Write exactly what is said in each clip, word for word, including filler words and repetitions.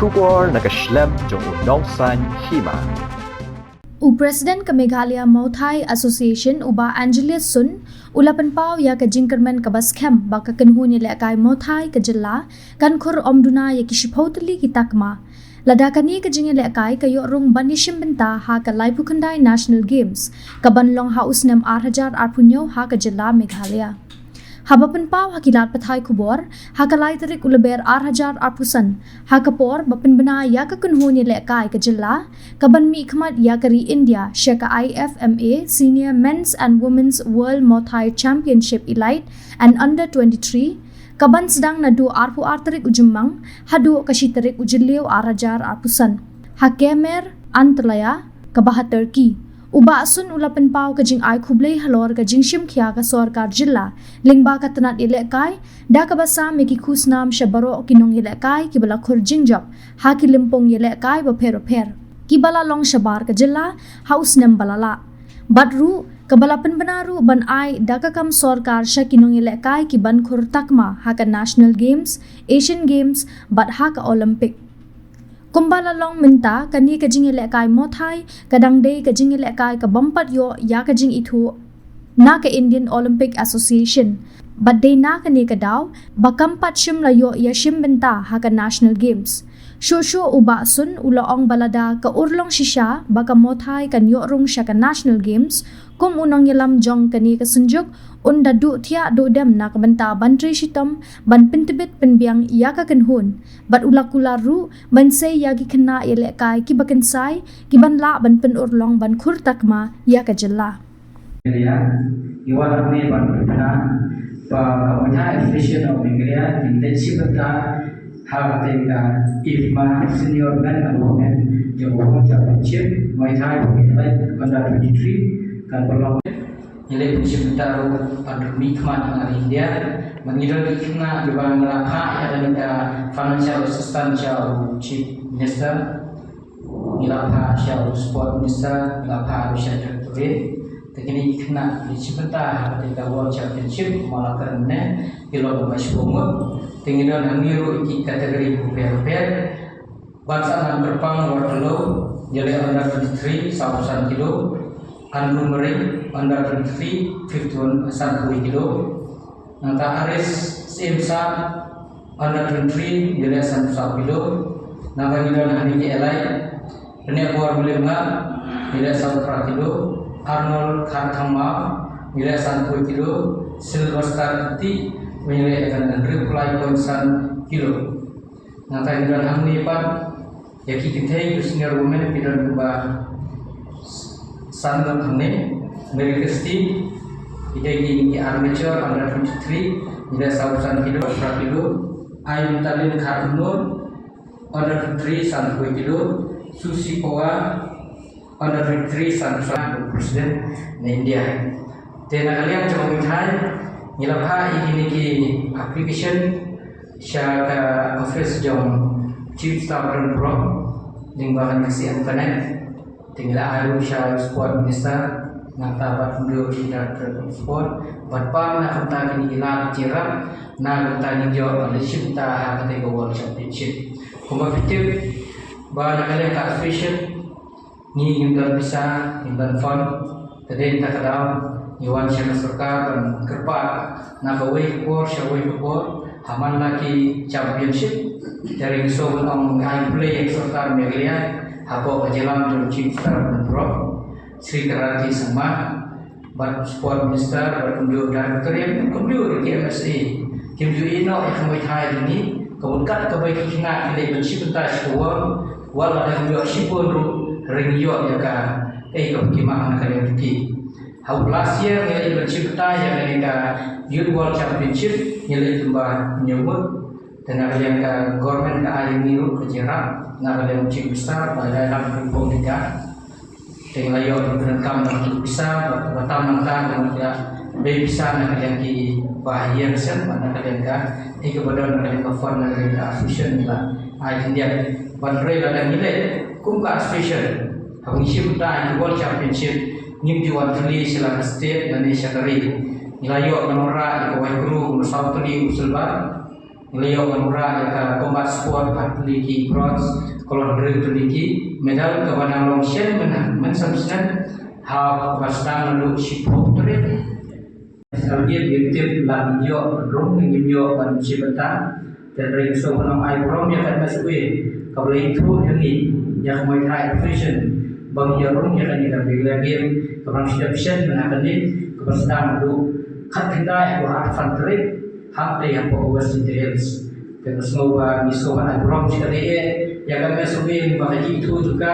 Khubor na ka shlem jong u Nongsaiñ Hima. U President ka Meghalaya Mawthai Association, u Bah Angeles Sun, u la pynpaw ïa ka jingkyrmen kaba skhem ba ka kynhun ïalehkai Mawthai ka jylla kan khur ym duna ïa ki shiphew tylli ki takma. Lada kane ka jingïalehkai ka ïoh rung ban ïashim bynta ha ka laiphew khyndai National Games, kaban long ha u snem ar hajar arphew hynñiew ha ka jylla Meghalaya. Haba pynpaw ha ki lad pathai khubor ha ka lai tarik u Lber ar hajar arphew san, ha ka por ba pynbna ïa ka kynhun ïalehkai ka jylla, kaban mihkhmat ïa ka ri India sha ka I F M A Senior Men's and Women's World Mawthai Championship Elite and Under twenty-three, kaban sdang naduh arphew ar tarik u Jymmang haduh ka shi tarik u Jylliew ar hajar arphew san ha Kemer Antalya, kaba ha Turkey. U Bah Sun u la pynpaw ka jingai khublei halor ka jingshim khia ka sorkar jylla lyngba ka tnat ïalehkai, da kaba sam ïa ki khusnam sha baroh ki nongïalehkai kiba la khur jingjop ha ki lympung ïalehkai bapher bapher, kiba la long shabar ka jylla ha u snem ba la lah. Bad ruh kaba la pynbna ruh ban ai da ka kam sorkar sha ki nongïalehkai kiban khur takma ha ka National Games, Asian Games bad ha ka Olympic. Kumba la long mynta, kane ka jingïalehkai Mawthai ka dang dei ka jingïalehkai kabym pat ïoh ïa ka jingithuh na ka Indian Olympic Association, bad dei na kane ka daw ba kam pat shym la ïoh ïashim bynta ha ka National Games. Shuh shuh u Bah Sun u la ong ba lada ka urlong shisha ba ka Mawthai kan ïoh rung sha ka National Games kum u nongïalam jong kane ka synjuk, un da duh thiah duh dem na ka bynta ban trei shitom ban pyntbit pynbiang ïa ka kynhun. Bad u la kular ruh ban sei ïa ki khynnah ïalehkai kiba kynsai, kiban lah ban pynurlong ban khur takma ïa ka jylla. Meghalaya, ngi wan hangne ban pyntna ba ka Muay Thai Association of Meghalaya kin leit shim bynta ha kata ka IFMA Senior Men and Women Jong World Championship Muay Thai Under twenty-three kan pynlong. Ngi leit ban shim bynta ruh ban mihkhmat na India. Bad ngi don ki khynnah kiba ngi la phah ïa kane ka financial assistance sha u Chief Minister. Ngi la phah sha u Sport Minister, ngi la phah ruh sha Directorate. Te kine ki khynnah ki shim bynta ha kata ka World Championship, ma la kren ne, ki long ba shiphew ngut. Te ngi don hangne ruh ki category bapher bapher. Ban sa nang kyrpang Warkhallow, ïaleh under twenty-three, saw san kilo. Andrew Mering, under twenty-three, fifty-one, sanphew kilo. Nangta Aris Syiem Sah, under twenty-three, ïaleh sanphew saw kilo. Nangta ngi don hangne ki elite, Rynniapor William Ngah, ïaleh sanphew phra kilo. Arnold Kharthangmaw, ïaleh sanphew kilo. Sylvester Kti, ïaleh hynriew phew lai point san kilo. Nangta ngi don hangne pat ïa ki kynthei ki senior women ki don kumba san ngut hangne. Mary Christie, ki dei ki armature under twenty-three, ïaleh saw san kilo, phra kilo. Aimtalin Kharnur, under twenty-three, sanphew kilo. Susi Poa, under twenty-three, san san, President na India. Te na ka liang jong u Muay Thai, ngi la phah ïa kine ki application sha ka office jong Chief Staff Ren Purok, lyngba kane ka C M Connect. Te ngi la ai ruh sha Sport Minister, nangta bad kumjuh Director of Sport, bad pang na kumta kine ki lad jingïarap, na kumta ngin ïoh ban leit shim bynta ha kata ka World Championship. Kumba phi tip ba na ka liang ka association, ngi ngim don pisa, ngim don fund, te dei na kata ka daw ngi wan sha ka sorkar ban kyrpad na kawei ka por sha kawei ka por, ha man la ki championship. Te ngi sngewbha ban ong ai khublei ïa ka sorkar Meghalaya, hapoh ka jingïalam jong u Chief Minister Ren Purok, Shri Conrad K Sangma, bad Sport Minister, bad kumjuh Directorate, kumjuh ki M S A, kim ju ïehnoh ïa ka Muay Thai jong ngi, ka mut kat kaba ki khynnah ki leit ban shim bynta sha ka World, wat la dang ïoh shibun ruh, hynrei ïoh ïa ka, eh, kaba ki mang na ka liang jong ki. Ha u last year ngi leit ban shim bynta ïa kane ka Youth World Championship, ngi leit kumba hynñiew ngut. Te na ka liang ka government ka ai ïa ngi ruh ka jingïarap na ka liang u Chief Minister, ba ïa lap ruh pong ïa ka. Te ngi la ïoh ban pyndonkam na ka pisa, ba tam nangta ka mut ïa bei pisa na ka liang ki bahaïing shen, bad na ka liang ka, eh, kaba don na ka liang ka fund na ka liang ka association ngi la ai khyndiat. Bad hynrei lada ngi leit kum ka association, haba ngi shim bynta ïa ki World Championship, ngim ju wan tylli sha la ka state lane sha ka ri. Ngi la ïoh namar ïa ka wai kru kumba saw tylli u silver. Ngi la ïoh ban wanrah ïa ka combat sport, artylli ki bronze, ka long hynriew tylli ki medal, kaba nang long shen mynhynnin mynsngi snem, ha kaba sdang naduh shiphew tarik. National Game, ngim tip lada ngin ïoh ban rung ne ngim ïoh ban shim bynta. Te hynrei ngi sngewbha ban ai burom ïa ka M S W A kaba la ithuh ïa ngi ïa ka Muay Thai Association ba ngin ïa rung ïa kane ka Meghalaya Game kaba nang shu dep shen mynhynnin, kaba sdang naduh khatkhyndai haduh arphew tarik. Hangtei hapoh West Jaintia Hills. Te nga sngewbha, ngi sngewbha ai burom shi katdei eh ïa ka M S W A lyngba ka jingithuh jong ka,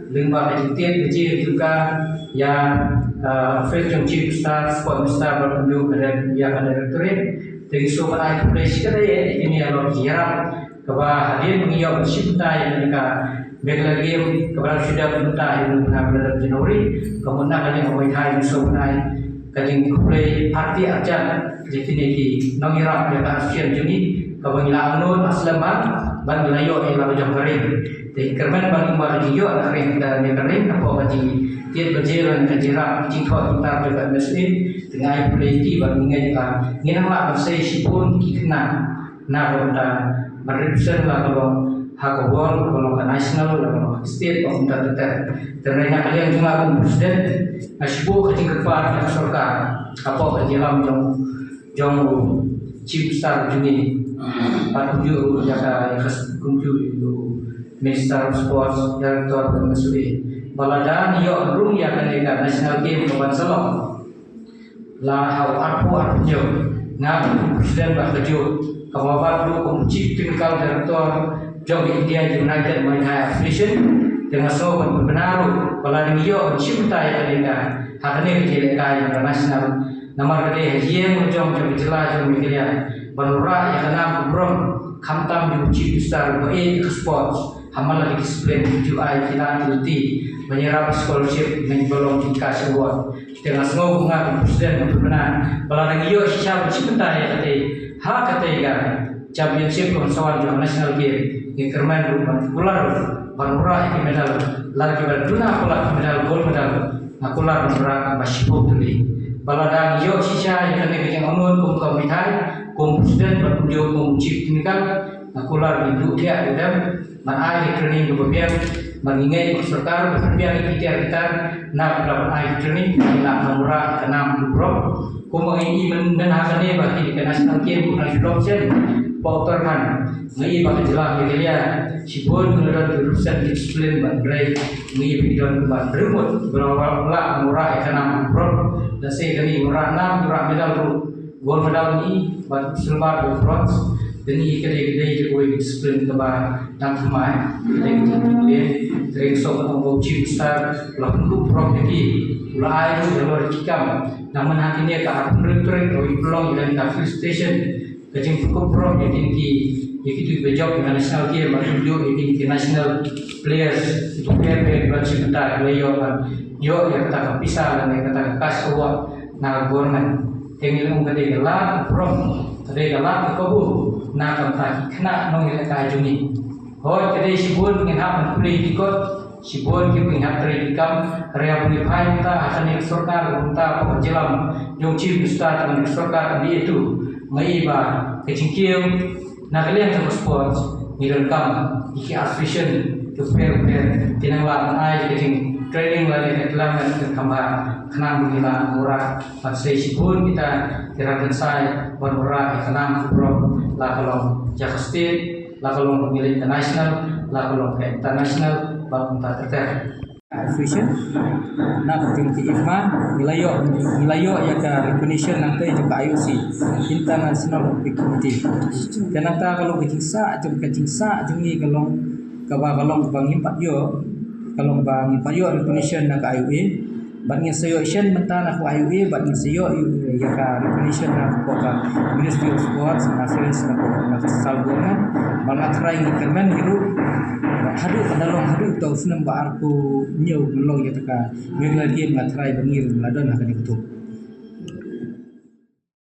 lyngba ka jingtied baje jong ka ïa, ah, office jong Chief Minister, Sport Minister, bad kumjuh ka dir-, ïa ka Directorate. Te ngi sngewbha ai khublei shi katdei eh ïa kine, ïa la ki ïarap kaba hadien ba ngi ïoh ban shim bynta ïa kane ka Meghalaya Game kaba la shu dep mynta ha u bnai ba la dep January, ka mut na ka liang ka Muay Thai, ngi sngewbha ban ai ka jingkhublei artylli arjan ïa kine ki nongïarap ïa ka association jong ngi kaba ngi la angnud ha slem bha ban ngi la ïoh ïa la ka jong ka ring. Te kyrmen ba ngi, ba ka jingïoh la ka ring, ka ring, ka ring hapoh ka jingtied baje lane ka jingïarap, ka jingthoh jingtar jong ka M S W A. Te nga ai khublei ïa ki bad ngi ngeit ba ngin nang lah ban sei shibun ki khynnah na ka bynta ban represent la ka long ha ka world, la ka long ha ka national, la ka long ha ka state, bad kumta ter ter. Te na ka liang jong nga kum u president, nga shu buh ka jingkyrpad ïa ka sorkar hapoh ka jingïalam jong, jong u Chief Minister jong ngi, bad kumjuh ruh ïa ka, ïa ka, kumjuh ïa u Minister of Sports, Director of M S W A, ba lada ngi ïoh rung ïa kane ka National Game kaban sa long la ha u arphew arphew hynñiew, nga kum u president ba kajuh, kumba bad ruh kum u Chief Technical Director jong ka India United Muay Thai Association. Te nga sngew ban pynbna ruh ba lada ngi ïoh ban shim bynta ïa kane ka, ha kane ka jingïalehkai international, namar ka dei ha ïing la jong jong ka jylla jong Meghalaya ban wanrah ïa ka nam ka burom, khamtam jong u Chief Minister ba ïeit ïa ka sports ha man la ki discipline, ki ju ai ki lad ki lynti ban ïarap ïa ka scholarship, ngi ba long jingkyrkhu. Te nga sngew kum nga kum president nga pynbna ba lada ngi ïoh shisha ban shim bynta ïa katei, ha katei ka championship kaban sa wan jong ka National Game, ngi kyrmen ruh ban kular ban wanrah ïa ki medal, lada kiba duna palat ki medal, gold medal, nga kular ban wanrah ba shiphew tylli. Ba lada ngi ïoh shisha ïa kane ka jingangnud kum ka Muay Thai, kum president bad kumjuh kum chief technical, nga kular ban duh thiah ïa u dem, ban ai ka training kaba biang, bad ngi ngeit ba ka sorkar ba pynbiang ïa ki tiar ki tar, na ka bynta ban ai ka training, ngi lah ban wanrah ïa ka nam ka burom. Kumba ngi i myn-, mynta ha kane ba kine ki national game ki nang shu long shen hapoh Uttarakhand, ngi i ba ka jylla Meghalaya shibun ki la don ki ruh shen ki discipline bad hynrei ngi i ba ki don kumba hynriew ngut ba la lah ban wanrah ïa ka nam ka burom. Lehse kane wanrah nam, wanrah medal ruh, gold medal ngi, bad silver bad bronze. Te ngi ka dei, ka dei kawei ka discipline kaba dang thymmai, ka dei ka jingkyrmen. Te ngi sngewbha ban ong ba u Chief Minister u la pynkup burom ïa ki, u la ai ruh halor ki kam. Nang mynta ha kine ka arphew hynriew tarik, u la pynlong ïa ka felicitation, ka jingpynkup burom ïa kine ki, ïa kito kiba jop ïa ka national game, bad kumjuh ïa kine ki national players, kiba pher pher kiba shim bynta, kiba ïoh, ïoh ïa kata ka pisa lane kata ka cash award na ka government. Te ngi la ong ka dei ka lad ka burom, ka dei ka lad ka kabu na ka bynta ki khynnah nongïalehkai jong ngi. Hooid, ka dei shibun ngin hap ban plie ki kot, shibun ki, ngin hap trei ki kam, hynrei haba ngi phai mynta ha kane ka sorkar, mynta hapoh ka jylla jong u Chief Minister, kane ka sorkar ka dei ïa tu, nga i ba ka jingkiew na ka liang jong ka sports, ngi donkam ïa ki association kiba pher pher ki nang lah ban ai ka jingtraining lane ka development ka kham bha, khnang ba ngin lah ban wanrah ban sei shibun kita ki rangkynsai ban wanrah ïa ka nam ka burom, la ka long jong ka state, la ka long ngi leit ka national, la ka long ka international, bad kumta ter ter. Association, na ka jong ka IFMA, ngi la ïoh, ngi la ïoh ïa ka recognition nangta jong ka I O C, International Olympic Committee. Te nangta ka long ka jingsah, jong ka jingsah jong ngi ka long, kaba ka long kaba ngim pat ïoh, ka long ba ngim pat ïoh recognition na ka I O A. Bad ngin sa ïoh shen mynta na ka I O A, bad ngin sa ïoh ïa ka recognition na ka, ka Ministry of Sports, na Science, na ka, na ka central government. Bad nga tharai ngi kyrmen hi ruh, haduh ka da long haduh uta u snem ba arphew hynñiew ban long ïa kata ka Meghalaya Game, nga tharai ba ngi ruh ngi la don ha kane ka tuk.